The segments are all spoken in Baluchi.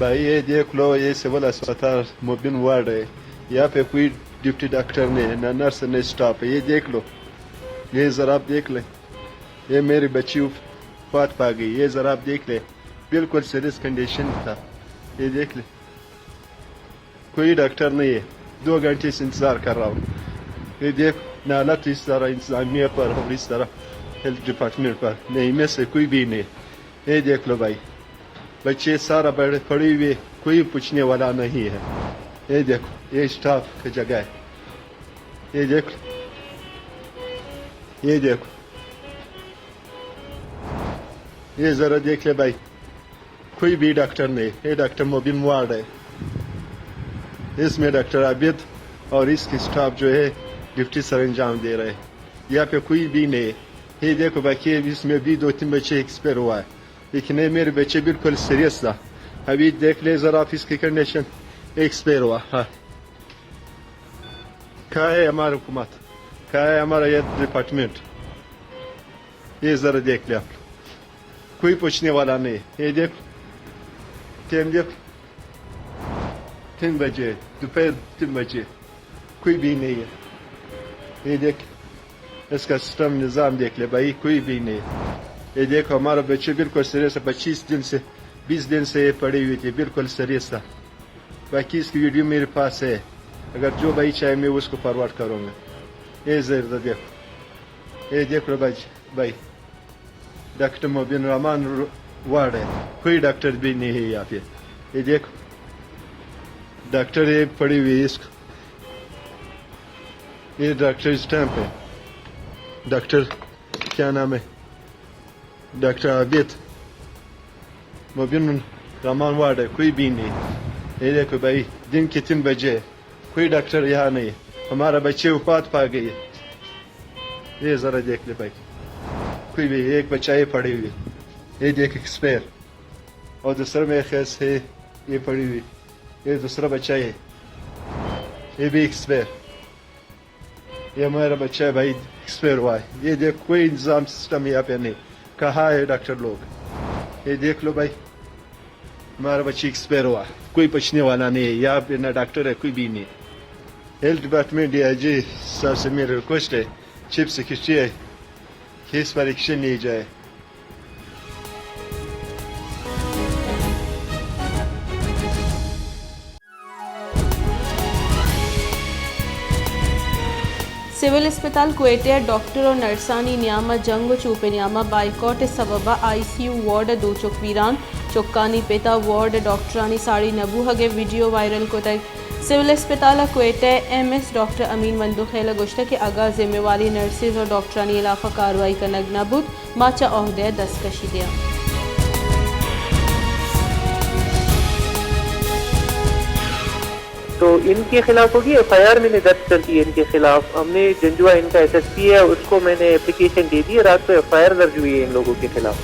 بھائی، یہ دیکھ لو، یہ سول اسپتال مبین وارڈ ہے۔ یہاں پہ کوئی ڈپٹی ڈاکٹر نہیں ہے، نہ نرس، نہ اسٹاف ہے۔ یہ دیکھ لو، یہ ذرا آپ دیکھ لیں، یہ میری بچی وفات پا گئی۔ یہ ذرا آپ دیکھ لیں، بالکل سیریس کنڈیشن تھا۔ یہ دیکھ لیں، کوئی ڈاکٹر نہیں ہے، دو گھنٹے سے انتظار کر رہا ہوں۔ یہ دیکھ، نہ حالت اس طرح انتظامیہ پر اور اس طرح ہیلتھ ڈپارٹمنٹ پر نہیں، میں سے کوئی بھی نہیں۔ یہ دیکھ لو بھائی، بچے سارا بڑے پڑے ہوئے، کوئی پوچھنے والا نہیں ہے۔ یہ دیکھو، یہ اسٹاف کی جگہ ہے۔ یہ دیکھو، یہ دیکھو، یہ ذرا دیکھ لے بھائی، کوئی بھی ڈاکٹر نہیں۔ یہ ڈاکٹر مبین وارڈ ہے، اس میں ڈاکٹر عابد اور اس کی اسٹاف جو ہے، ڈیوٹی سر انجام دے رہے ہیں۔ یہاں پہ کوئی بھی نہیں ہے۔ یہ دیکھو باقی، اس میں بھی دو تین بچے ایکسپائر ہوا ہے، لیکن یہ میرے بچے بالکل سیریس تھا۔ ابھی دیکھ لے ذرا آپ اس کی کنڈیشن، ایکسپائر ہوا۔ ہاں، کہاں ہے ہمارا حکومت؟ کہاں ہے ہمارا یہ ڈپارٹمنٹ؟ یہ ذرا دیکھ لے آپ، کوئی پوچھنے والا نہیں۔ یہ دیکھ، ٹائم دیکھ، تین بجے، دوپہر تین بجے، کوئی بھی نہیں ہے۔ یہ دیکھ، اس کا سسٹم نظام دیکھ لے بھائی، کوئی بھی نہیں۔ یہ دیکھو، ہمارا بچے بالکل سیریس ہے، پچیس دن سے، بیس دن سے یہ پڑے ہوئے تھے، بالکل سیریس تھا۔ باقی اس کی ویڈیو میرے پاس ہے، اگر جو بھائی چاہے میں اس کو فارورڈ کروں گا۔ یہ ذرا دیکھو، یہ دیکھ لو بھائی، بھائی، ڈاکٹر مبین الرحمان رو-، وارڈ ہے، کوئی ڈاکٹر بھی نہیں ہے یہاں پہ۔ یہ دیکھو، ڈاکٹر یہ پڑی ہوئی ہے، اس کو، یہ ڈاکٹر اسٹیمپ ہے۔ ڈاکٹر کیا نام ہے؟ ڈاکٹر عابد، مبین الرحمان وارڈ ہے، کوئی بھی نہیں۔ یہ دیکھو بھائی، دن کے تین بجے، کوئی ڈاکٹر یہاں نہیں۔ ہمارا بچے وفات پا گئی۔ یہ ذرا دیکھ لے بھائی، کوئی بھی، ایک بچہ یہ پڑی ہوئی، یہ دیکھ ایکسپائر، اور دوسرا میرے خیال سے یہ پڑی ہوئی، یہ دوسرا بچہ ہے، یہ بھی ایکسپائر۔ یہ ہمارا بچہ ہے بھائی، ایکسپائر ہوا ہے۔ یہ دیکھ، کوئی انتظام سسٹم یہاں پہ نہیں۔ کہاں ہے ڈاکٹر لوگ؟ یہ دیکھ لو بھائی، ہمارا بچہ ایکسپائر ہوا، کوئی پوچھنے والا نہیں ہے۔ یہاں پہ نہ ڈاکٹر ہے، کوئی بھی نہیں۔ ہیلتھ ڈپارٹمنٹ ڈی آئی جی صاحب سے میری ریکویسٹ ہے، چیف سیکرٹری ہے، کہ اس پر ایکشن لی جائے۔ سول اسپتال کوئٹہ ء ڈاکٹر و نرسانی نیام ء جنگ و چوپ ء نیام ء بائیکاٹ ء سبب ء آئی سی یو وارڈ ء دو چک بیران، چکانی پت ء وارڈ ء ڈاکٹرانی ساڑی نہ بوہگ ء ویڈیو وائرل کتگ۔ سول اسپتال ء کوئٹہ ء ایم ایس ڈاکٹر امین مندوخیل ء گوشتگ کہ اگاں ذمہ واریں نرسز و ڈاکٹرانی ہلاف ء کاروائی کنگ نہ بوت، ما چہ عہدہ ء دستکشی دیاں۔ تو ان کے خلاف ہوگی ایف آئی آر، میں نے درج کر دی ہے ان کے خلاف۔ ہم نے جنجوا ان کا ایس ایس پی ہے، اس کو میں نے اپلیکیشن دے دی ہے، رات کو ایف آئی آر درج ہوئی ہے ان لوگوں کے خلاف۔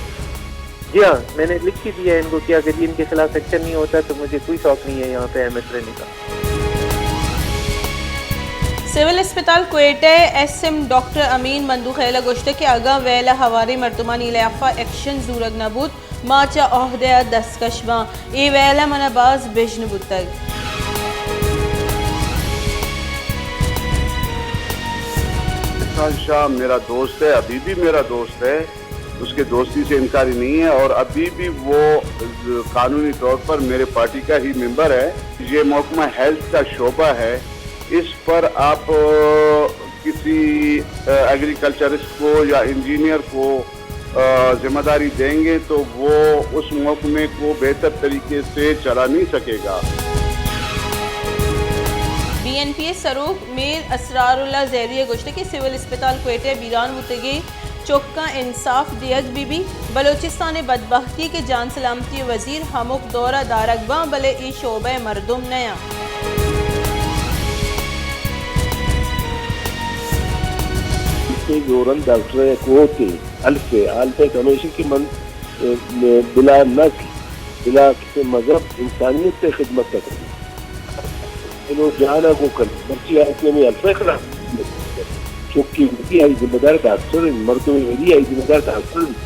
جی ہاں، میں نے لکھ کے دیا ہے ان کو کہ اگر یہ ان کے خلاف ایکشن نہیں ہوتا تو مجھے کوئی شوق نہیں ہے یہاں پہ ایم ایس رہنے کا۔ سول اسپتال کوئٹہ ء ایس ایم ڈاکٹر امین مندوخیل ء گوشتگ کہ اگاں ویل ء ہواریں مردمانی ہلاف ء ایکشن زورگ نہ بوت، ما چہ عہدہ ء دستکش باں۔ اے ویل ء من ء باز بژن بوتگ۔ احسان شاہ میرا دوست ہے، ابھی بھی میرا دوست ہے، اس کے دوستی سے انکاری نہیں ہے اور ابھی بھی وہ قانونی طور پر میرے پارٹی کا ہی ممبر ہے۔ یہ محکمہ ہیلتھ کا شعبہ ہے، اس پر آپ، آ، کسی، آ، ایگریکلچرسٹ کو یا انجینئر کو، آ، ذمہ داری دیں گے تو وہ اس محکمے کو بہتر طریقے سے چلا نہیں سکے گا۔ بی این پی ء سروک میر اسرار اللہ زہری ء گوشتگ کہ سول اسپتال کوئٹہ ء بیران بوتگیں چکاں انصاف دیگ بہ بیت۔ بلوچستان ء بدبختی کہ جان سلامتی ء وزیر ہمک دور ء دارگ باں، بلے اے شعبہ ء مردم نیاں۔ زورن ڈاکٹر ء کوتے الف ء، الف ء ہمیشی کہ من، ء، بلا نسل، بلا کسے مذہب، انسانیت ء خدمت ء کنیں۔ انو جان ء گوں کن، مرچی آئی ء ہمے الف ء خلاف۔ چکی وتی آئی ذمہ دار ڈاکٹر انت، مردم وتی آئی ذمہ دار ڈاکٹر انت۔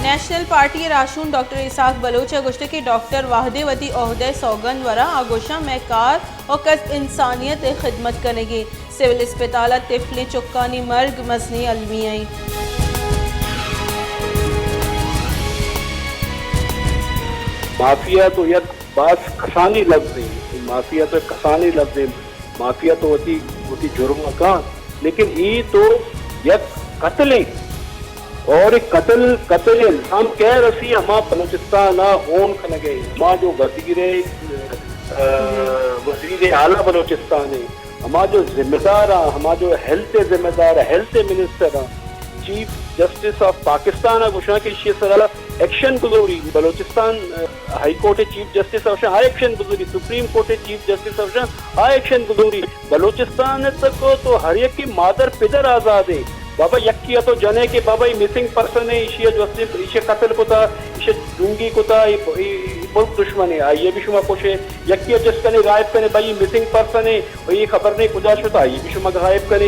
نیشنل پارٹی ءِ راہشون ڈاکٹر اسحاق بلوچ ءَ گوشتگ کہ ڈاکٹر وہدے وتی عہدہ ءِ سوگند وراں آ گوشاں مئے کار ءُ قصد انسانیت ءِ خدمت کنگ ءَ۔ سول اسپتال ءَ طفلیں چکانی مرگ مزنیں المی ءَ اِنت۔ مافیا تو یک باز کسانیں لبزے، مافیا تو یک کسانیں لبزے، مافیا تو وتی، وتی جرم ءَ کاں، لیکن اے تو یک قتلے اور اے قتل، قتل ءِ الزام کئے رسی؟ ہما بلوچستان ءَ اون کنگ ءَ، ہما جو وزیر، آ، وزیر اعلیٰ بلوچستان ءِ، ہما جو ذمہ دار آں، ہما جو ہیلتھ ءِ ذمہ دار، ہیلتھ ءِ منسٹر آں، چیف جسٹس آف پاکستان ءَ گوشاں کہ ایشی ءِ سرا ایکشن بزوری۔ بلوچستان، آ، ہائی کورٹ ءِ چیف جسٹس ءَ گوشاں آ ایکشن بزوری، سپریم کورٹ ءِ چیف جسٹس ءَ گوشاں آ ایکشن بزوری۔ بلوچستان ءَ تک تو ہر یکے مادر پدر آزاد ایں۔ بابا یکے ءَ تو جنے کہ بابا اے مسنگ پرسن ایں، ایشی ءَ جو است، ایشی ءَ قتل کتا، ایشی ءَ ڈونگی کتا، اے، اے، اے ملک دشمن ایں، آئی ءَ بھی شما کشے۔ یکے ءَ جست کنے، غائب کنے، بھائی مسنگ پرسن ایں، و اے خبر نہیں کجا شتا، آئی بھی شما غائب کنے۔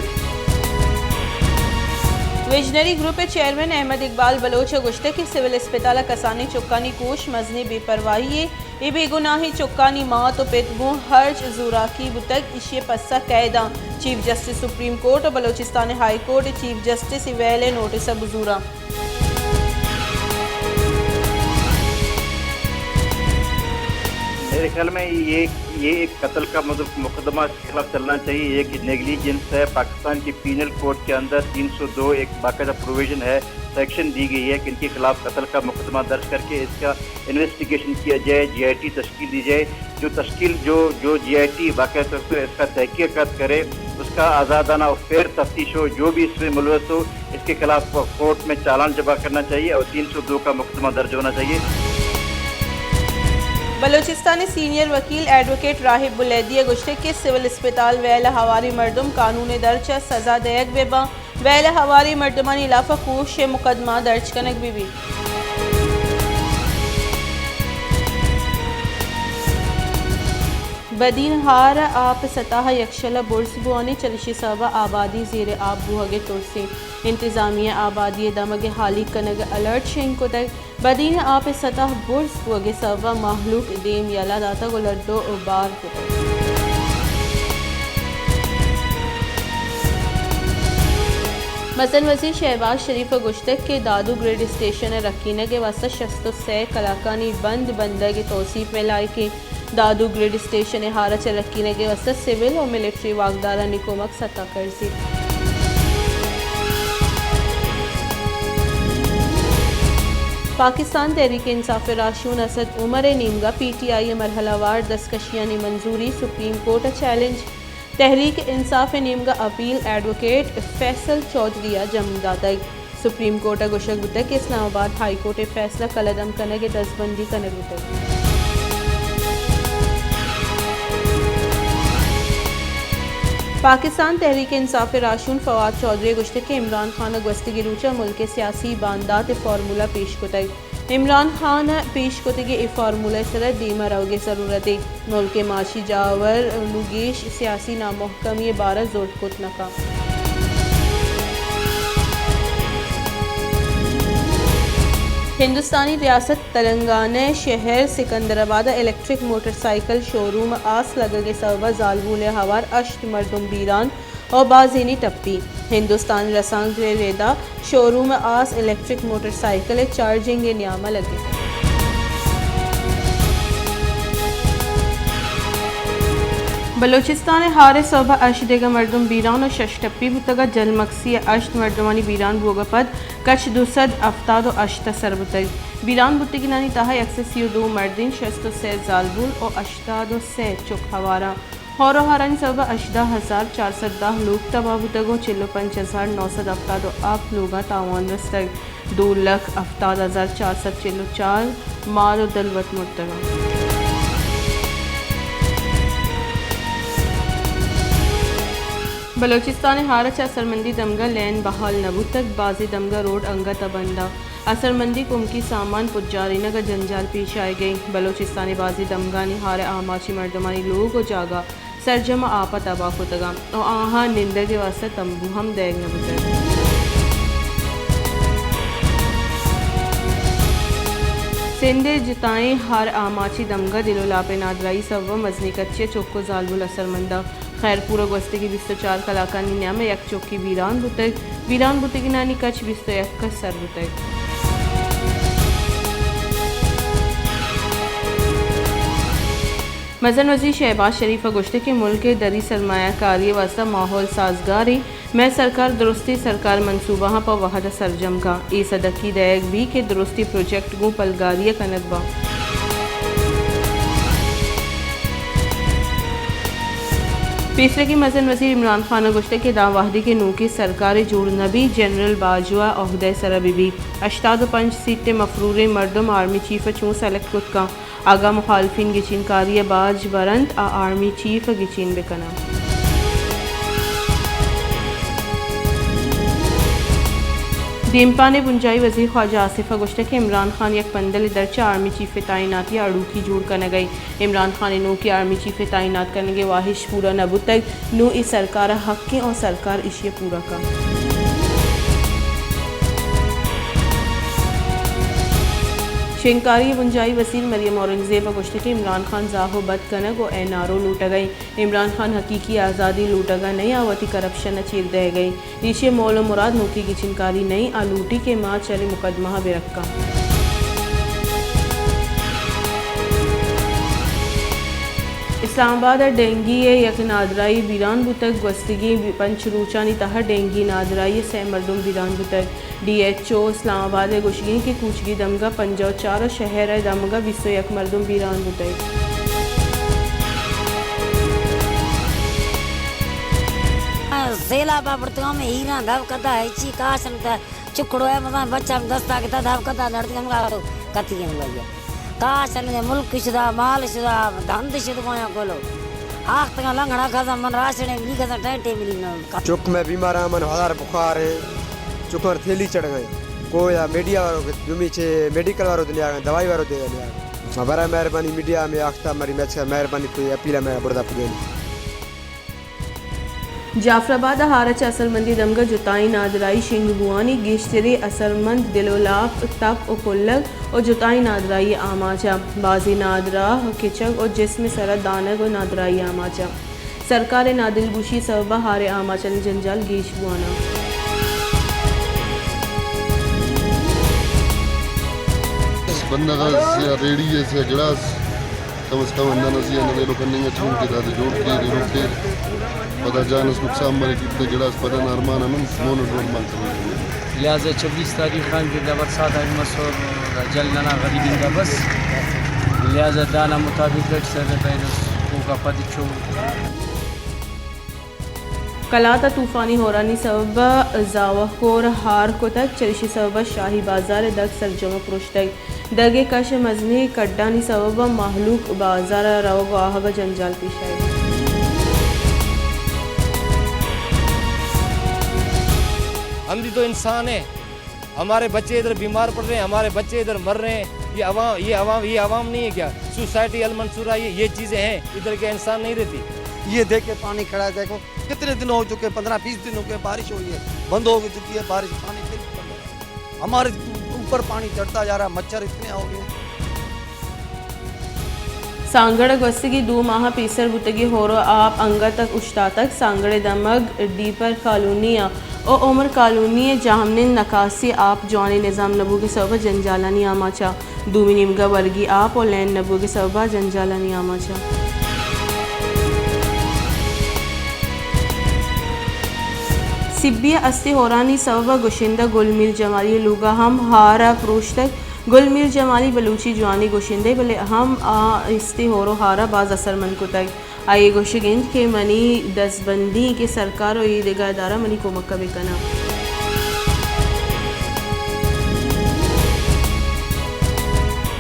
ویژنری گروپ ءِ چیئرمین احمد اقبال بلوچ ءَ گوشتگ کہ سول اسپتال ءَ کسانیں چکانی کوش مزنیں بے پرواہی یے۔ اے بے گناہیں چکانی مات ءُ پت گوں ہرچ زوراکی بوتگ، ایشی ءِ پسہ کئے داں؟ چیف جسٹس سپریم کورٹ ءُ بلوچستان ہائی کورٹ ءِ چیف جسٹس اے ویل ءِ نوٹس ءَ بزوراں۔ میرے خیال میں یہ، یہ ایک قتل کا مطلب مقدمہ اس کے خلاف چلنا چاہیے۔ یہ کہ نیگلیجنس ہے، پاکستان کی پینل کوڈ کے اندر تین سو دو ایک باقاعدہ پروویژن ہے، سیکشن دی گئی ہے کہ ان کے خلاف قتل کا مقدمہ درج کر کے اس کا انویسٹیگیشن کیا جائے، جے آئی ٹی تشکیل دی جائے۔ جو تشکیل، جو، جو جے آئی ٹی واقعی طور پر اس کا تحقیقات کرے، اس کا آزادانہ اور فیئر تفتیش ہو، جو بھی اس میں ملوث ہو، اس کے خلاف کورٹ میں چالان جمع کرنا چاہیے اور تین سو دو کا مقدمہ درج ہونا چاہیے۔ بلوچستان ءِ سینئر وکیل ایڈووکیٹ راہب بلیدی ءَ گوشتگ کہ سول اسپتال ویل ءِ ہواریں مردم قانون ءِ در چہ سزا دئیگ بہ باں۔ ویل ءِ ہواریں مردمانی ہلاف ءَ کوش ءِ مقدمہ درج کنگ بہ بیت۔ بدین ہار ءِ آپ ءِ سطح یکشل ءَ برز بوان ایں، چریشی ءِ سبب ءَ آبادی زیر آپ بوہگ ءِ ترس ایں۔ انتظامیہ ءَ آبادی ءِ دمگ ءِ ہالیگ کنگ ءِ الرٹ شنگ کتگ۔ بدین ءِ آپ ءِ سطح برز بوگ ءِ سبب ءَ مہلوک دیم یلہ داتگ ءُ لڈ ءُ بار کتگ۔ مزن وزیر شہباز شریف ءَ گوشتگ کہ دادو گرڈ اسٹیشن ءِ رکینگ ءِ واستہ شست ءُ سئے کلاکانی بند بندگ ءِ توسیپ ءِ لائک ایں۔ دادو گرڈ اسٹیشن ءِ ہار ءَ چہ رکینگ ءِ واستہ سول ءُ ملٹری واکدارانی کمک ستا کرزیت۔ پاکستان تحریک انصاف ءِ راہشون اسد عمر ءِ نیمگ ءَ پی ٹی آئی ءِ مرحلہ وار دستکشیانی منظوری، سپریم کورٹ ءَ چیلنج۔ تحریک انصاف ءِ نیمگ ءَ اپیل، ایڈووکیٹ فیصل چوہدری ءَ جم داتگ۔ سپریم کورٹ ءَ گوشگ بوتگ کہ اسلام آباد ہائی کورٹ ءِ فیصلہ قلعدم کنگ ءِ دزبندی کنگ بوتگ۔ پاکستان تحریک انصاف ءِ راہشون فواد چوہدری ءَ گوشتگ کہ عمران خان ءَ گوستگیں روچ ءَ ملک ءِ سیاسی باندات ءِ فارمولہ پیش کتگ۔ عمران خان ءِ پیش کتگیں اے فارمولہ ءِ سرا دیم ءَ روگ ءِ ضرورت ایں۔ ملک ءِ معاشی جاور نوں گیش سیاسی نامحکمی ءِ بار ءَ زرت کت نہ کنت۔ ہندوستانی ریاست تلنگانہ ءِ شہر سکندرآباد ءَ الیکٹرک موٹر سائیکل شوروم ءَ آس لگگ ءِ سبب ءَ زالبول ءِ ہوار ہشت مردم بیران ءُ بازینے ٹپی۔ ہندوستانی رسانکدر ءِ ردا شوروم ءَ آس الیکٹرک موٹر سائیکل ءِ چارجنگ ءِ نیام ءَ لگتگ۔ بلوچستان ءَ ہار ءِ سوب ءَ ہشت دگہ مردم بیران ءُ شش ٹپی بوتگ ءُ جھل مگسی ءَ ہشت مردمانی بیران بوگ ءَ پد کچ دو سد ہفتاد ءُ ہشت ءَ سر بوتگ۔ بیران بوتگینانی تہا یک سد سی ءُ دو مردین، شست ءُ سئے زالبول ءُ ہشتاد ءُ سئے چک ہوار اَنت۔ ہور ءُ ہارانی سبب ءَ ہژدہ ہزار چار سد دہ لوگ تباہ بوتگ ءُ چل ءُ پنچ ہزار نو سد ہفتاد ءُ ہپت لوگاں تاوان رستگ۔ دو لکھ ہفتاد ہزار چار سد چل ءُ چار مار ءُ دلوت مرتگ اَنت۔ بلوچستان ءِ ہار ءَ چہ اثرمندی دمگاں لین بحال نہ بوتگ، بازیں دمگاں روڈ انگت ءَ بند اَنت۔ اثرمندی کمکی سامان پجارینگ ءَ جنجال پیش آیگ ءَ اِنت۔ بلوچستان ءِ بازیں دمگانی ہار ءِ آماچیں مردمانی لوگ ءُ جاگہ سرجم ءَ آپ ءَ تباہ کتگ اَنت ءُ آہاں نندگ ءِ واستہ تمبو ہم دئیگ نہ بوتگ۔ سندھ ءِ جتائیں ہر آماچی دمگا دل و لاپ ءِ نادراہی سببا مزنیں کچے ءَ چک و زالبول اثرمند انت۔ خیرپور ءَ گوستگیں بیست و چار کلاکانی نیام ءَ یک چکے بیران بوتگ۔ بیران بوتگینانی کچ بیست و یک ءَ سر بوتگ۔ مزن وزیر شہباز شریف ءَ گوشتگ کہ ملک ءِ دری سرمایہ کاری ءِ واستہ ماحول سازگار انت۔ مئے سرکار درستیں سرکار منصوبہاں پہ وہد ءَ سرجم کنت۔ اے سدکی دئیگ بیت کہ درستیں پروجیکٹ گوں پلگاری ءَ کنگ بنت۔ پیسریگیں مزن وزیر عمران خان ءَ گوشتگ کہ داں وہدے کہ نوکیں سرکارے جوڑ نہ بیت، جنرل باجوہ عہدہ ءِ سرا بہ بیت۔ ہشتاد و پنچ سیٹ ءِ مفروریں مردم آرمی چیف ءَ چوں سلیکٹ کت کنت؟ اگاں مخالفین گچینکاری ءَ باج برنت، آ آرمی چیف ءَ گچین بہ کناں۔ دیمپان ءِ بنجاہی وزیر خواجہ آصف ءَ گوشتگ کہ عمران خان یک پندل ءِ درچ ءَ آرمی چیف ءِ تعیناتی ءَ اڑوکی جوڑ کنگ ءَ انت۔ عمران خان ءِ نوکیں آرمی چیف ءِ تعینات کنگ ءِ واہش پورا نہ بوتگ، نوں اے سرکار ءِ حق انت اور سرکار ایشی ءَ پورا کنت۔ شنگکاری ءِ بنجاہی وزیر مریم اورنگزیب ءَ گوشتگ کہ عمران خان زاہ و بد کنگ و این آر او لوٹگ ءَ انت۔ عمران خان حقیقی آزادی لوٹگ ءَ نہ انت، آ وتی کرپشن ءَ چیر دئیگ ءَ انت۔ ایشی ءِ مول و مراد نوکیں گچینکاری نہ انت، آ لوٹی کہ ما چرے مقدمہ ءَ بہ رکاں۔ اسلام آباد ءَ ڈینگی ءِ یک نادراہی بیران بوتگ۔ گوستگیں پنچ روچانی تہا ڈینگی نادراہی ءَ سئے مردم بیران بوتگ۔ ڈی ایچ او اسلام آباد ءِ گوشگ انت کہ کوچگی دمگا پنجاہ و چار و شہر ءِ دمگا بیست و یک مردم بیران بوتگ۔ سیلاب ءَ برتگاں مئے ہیراں دب کدا ہچی کاش انت۔ چکڑو ءَ مزن بچہ ہم دستا گتا دب کدا دڑتی ہم گا تو کتی ہم گا۔ کاش انت ملک شدا، مال شدا، دھند شد گویاں کلو۔ آختگاں لنگڑا کھزاں من راشنے ملی کھزاں ٹینٹے ملی نہ۔ چک مئے بیمار آں، من ہزار بخار ہے، چکاں تھیلی چڑھ گئے۔ کوئی میڈیا وارو کہ دومی چے میڈیکل وارو دنیا گئے، دوائی وارو دے دنیا گئے۔ ما برا مہربانی میڈیا میں آختا، مری میچ کا مہربانی کوئی اپیل ہے میرا بڑدا پجینی۔ جعفر آباد ءَ ہار ءَ چہ اثرمندیں دمگ ءَ جتائیں نادراہی شنگ بوانی گیشتریں اثرمند دل و لاپ، تپ و کلگ و جتائیں نادراہی آماچ ءَ۔ بازیں نادراہ کچگ و جسم ءِ سرا دانگ و نادراہی آماچ ءَ۔ سرکار ءِ نادلگوشی ءِ سبب ءَ ہار ءِ آماچانی جنجال گیش بوان ءَ۔ بندغ ءَ یا ریڑی ءَ یا گڑاس کم از کم ہندانا زی آ نویلو کننگ ءَ چون کہ دادے جوڑ کیر، ایلو کیر، پدا جان اس نقصان مریک، ایتے گڑاس پدا نا ارمان انت، مون ڈرون مان کننگ۔ لہذا چوبیس تاریخ آن کہ دا برسات آئی مسر، دا جل ننا غریب انگا بس، لہذا دانا مطابق اٹ سر پید اس اوکا پد چو۔ کلات ءَ طوفانی ہورانی سوب ءَ زاوہ کور ہار کتگ، چریشی سوب ءَ شاہی بازار ءِ دگ سرجم ءَ پروشتگ۔ دگ ءِ کش ءَ مزنیں کڈانی سوب ءَ مہلوک بازار ءَ روگ ءُ آہگ ءَ جنجال پیش آیگ۔ ہم بھی تو انسان ہے۔ ہمارے بچے ادھر بیمار پڑ رہے ہیں، ہمارے بچے ادھر مر رہے ہیں۔ یہ عوام، یہ عوام، یہ عوام نہیں ہے کیا؟ سوسائٹی المنصورہ، یہ، یہ چیزیں ہیں، ادھر کے انسان نہیں رہتی؟ یہ دیکھ کے پانی کھڑا ہے، دیکھو کتنے دن ہو چکے، پندرہ بیس دن ہو گئے، بارش ہوئی ہے، بند ہو چکی ہے بارش، پانی پھر بند ہو رہا ہے۔ ہمارے اوپر پانی چڑھتا جا رہا ہے، مچھر اتنے ہو گئے۔ سانگڑ ءَ گوستگیں دو ماہ ءَ پیسر بوتگیں ہور ءُ آپ انگت ءَ اوشتاتگ۔ سانگڑ ءِ دمگ ڈیپر کالونی ءَ ءُ عمر کالونی ءِ جاہمنند نکاسی آپ جوانیں نظام نہ بوگ ءِ سوب ءَ جنجالانی آماچ ءَ۔ دومی نیمگ ءَ ورگی آپ ءُ لین نہ بوگ ءِ سوب ءَ جنجالانی آماچ ءَ۔ سبی ءَ استیں ہورانی سوب ءَ گشندہ گل میر جمالی ءِ لوگ ءَ ہم ہار ءَ پروشتگ۔ گل میر جمالی بلوچی جوانیں گشندہ، بلے ہم آ استیں ہور ءُ ہار ءَ باز اثرمند کتگ۔ آئی ءِ گوشگ انت کہ منی دزبندی کہ سرکار ءُ اے دگہ ادارہ منی کمک ءَ بہ کن انت۔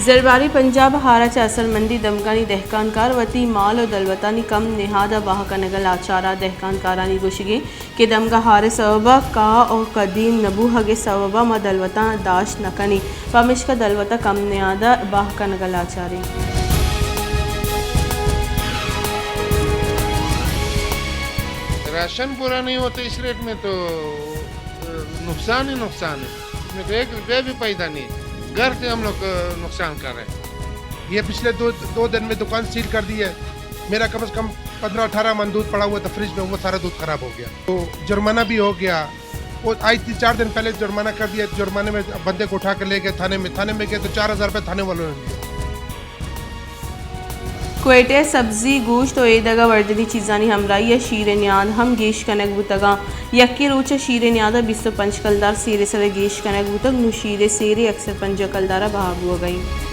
زرباری پنجاب ءَ ہار ءَ چہ اثرمندیں دمگانی دہکان کار وتی مال ءُ دلوتانی کم نہاد ءَ بہا کنگ ءَ لاچار ءَ۔ دہکان کارانی گوشگ انت کہ دمگ ءِ ہار ءِ سوب ءَ کاہ ءُ کدیم نہ بوہگ ءِ سوب ءَ ما دلوتاں داشت نہ کنیں، پمیشکا دلوت ءَ کم نیاد ءَ بہا کنگ ءَ لاچار ایں۔ راشن پورا نہیں ہوتا اس ریٹ میں تو، نقصان ہی نقصان ہے، اس میں تو ایک روپیہ بھی فائدہ نہیں ہے۔ گھر سے ہم لوگ نقصان کر رہے ہیں۔ یہ پچھلے دو دو دن میں دکان سیل کر دی ہے۔ میرا کم از کم پندرہ اٹھارہ من دودھ پڑا ہوا تھا فریج میں، وہ سارا دودھ خراب ہو گیا۔ تو جرمانہ بھی ہو گیا۔ وہ آج تین چار دن پہلے جرمانہ کر دیا، جرمانے میں بندے کو اٹھا کے لے گئے تھانے میں، تھانے میں گئے تو چار ہزار روپے تھانے والوں نے لیا۔ کوئٹہ ءَ سبزی، گوشت ءُ اے دگہ وردنی چیزانی ہمراہی ءَ شیر ءِ نیاد ہم گیش کنگ بوتگ اَنت۔ یکیں روچ ءَ شیر ءِ نیاد ءَ بیست ءُ پنچ کلدار سیر ءِ سر ءَ گیش کنگ بوتگ، نوں شیر ءِ سیر ءِ یک سد پنجاہ کلدار ءَ بہا بوگ ءَ اِنت۔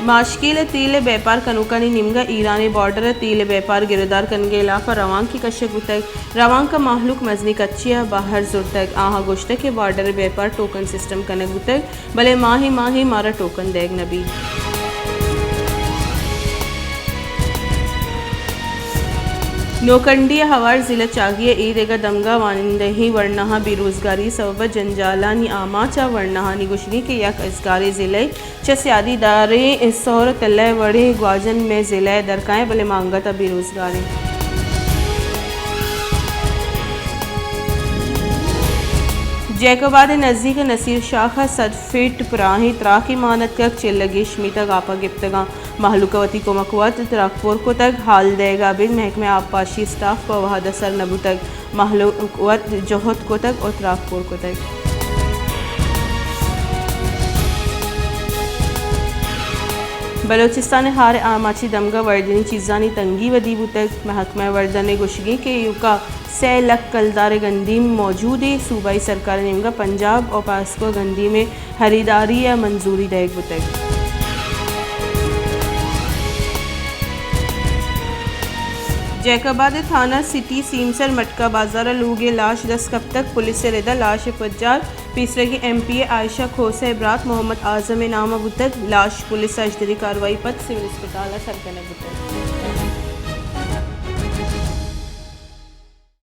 ماشکیل ءَ تیل ءِ بیپار کنوکانی نیمگ ءَ ایران ءِ بارڈر ءَ تیل ءِ بیپار گرودار کنگ ءِ ہلاپ ءَ روانکے کشگ بوتگ۔ روانک ءَ مہلوک مزنیں کچے ءَ بہر زرتگ۔ آہاں گوشتگ کہ بارڈر ءِ بیپار ٹوکن سسٹم کنگ بوتگ، بلے ماہیں ماہیں مارا ٹوکن دئیگ نہ بیت۔ نوکنڈی ءَ ہوار ضلع چاگی ءَ اے دگہ دمگ ءَ وانندہیں ورناہاں بے روزگاری ءِ سبب ءَ جنجالانی آماچ ءَ ورناہانی گوشگ اِنت کہ یک ازگاریں ضلعے چہ سیادی داریں سہر ءُ تلہ ءِ وڑیں گواجن مئے ضلع ءَ در کائیں، بلے ما انگت ءَ بے روزگار ایں۔ جیکب آباد ءِ نزیک نصیر شاخ ءَ صد فٹ پراہیں تراکے مان اتکگ، چل ءُ گیش میتگ آپ ءَ گپتگ اَنت۔ مہلوک ءَ وتی کمک وت تراک پر کتگ، ہال دئیگ ءَ ابید محکمہ آبپاشی اسٹاف پہ وہد ءَ سر نہ بوتگ۔ مہلوک وت جہد کتگ ءُ تراک پر کتگ۔ بلوچستان ءِ ہار ءِ آماچیں دمگ ءَ وردنی چیزانی تنگی ودی بوتگ۔ محکمہ وردن ءِ گوشگ اِنت کہ ایوک ءَ سئے لکھ کلدار ءِ گندیم موجود اِنت۔ صوبائی سرکار ءِ نیمگ ءَ پنجاب ءُ پاسکو ءِ گندیم ءِ خریداری ءِ منظوری دئیگ بوتگ۔ جیکب آباد ءِ تھانہ سٹی سیمسر مٹکا بازار ءَ لوگے لاش دست کپتگ۔ پولیس ءِ رد ءَ لاش ءِ پجار پیسریگیں ایم پی اے عائشہ کھوسہ ءِ برات محمد اعظم ءِ نام ءَ بوتگ۔ لاش پولیس ءِ اشدری کاروائی پد سول اسپتال ءَ سر کنگ بوتگ۔